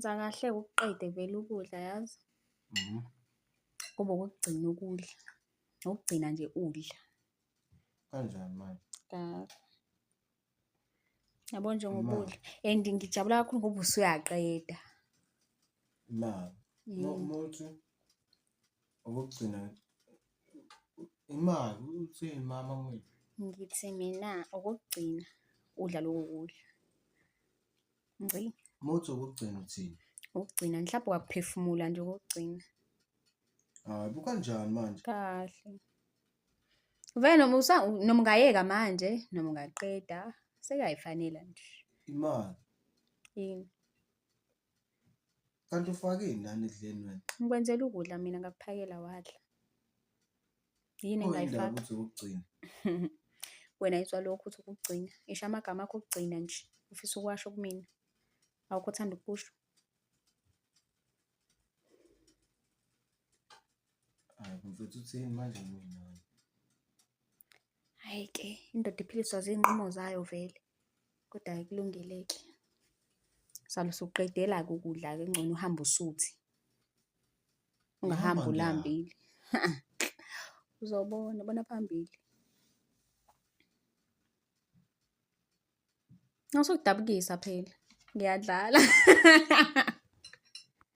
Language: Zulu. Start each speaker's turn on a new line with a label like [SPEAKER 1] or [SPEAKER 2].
[SPEAKER 1] Wenza kahle ukuqede vele ukudla yazi. Kube okokugcina ukudla. Okugcina nje udla.
[SPEAKER 2] Kanjani manje?
[SPEAKER 1] Kahle. Yabo njengoba udla and ngijabula kakhulu ngoba usuyaqeda.
[SPEAKER 2] Imali. Uma uthi okokugcina imali uthini mama kumina?
[SPEAKER 1] Ngithi mina okokugcina udla loko kudla. Ngci.
[SPEAKER 2] Uma uthi okokugcina uthini?
[SPEAKER 1] Okugcina mhlawumbe wakuphefumula nje okokugcina.
[SPEAKER 2] Hayi bukanjani manje?
[SPEAKER 1] Kahle. Vele noma usa noma ungayeka manje noma ungaqeda sekuyayifanela nje.
[SPEAKER 2] Imali.
[SPEAKER 1] Yini?
[SPEAKER 2] Kanti ufakeni lana ekudleni wena?
[SPEAKER 1] Ngikwenzela ukudla mina ngakuphakela wadla. Yini
[SPEAKER 2] Pho yini ndaba
[SPEAKER 1] engingayifaka?
[SPEAKER 2] uthi okokugcina?
[SPEAKER 1] Wena izwa lokhu uthi okokugcina. Isho amagama akho okugcina nje ufisa ukuwasho kumina. Awukho othanda ukukusho.
[SPEAKER 2] Hayi mfethu uthini manje mina wena?
[SPEAKER 1] Hhayi ke, indoda iphiliswa zinqumo zayo vele. Kodwa-ke kulungile-ke. Sale usuqedela-ke ukudla-ke kungcono uhambe usuthi. Ungahambi
[SPEAKER 2] Ngihamba ngiyaphi?
[SPEAKER 1] ulambile. Uzobona, bona phambili. Awusukudabukisa phela. Ngiyadlala.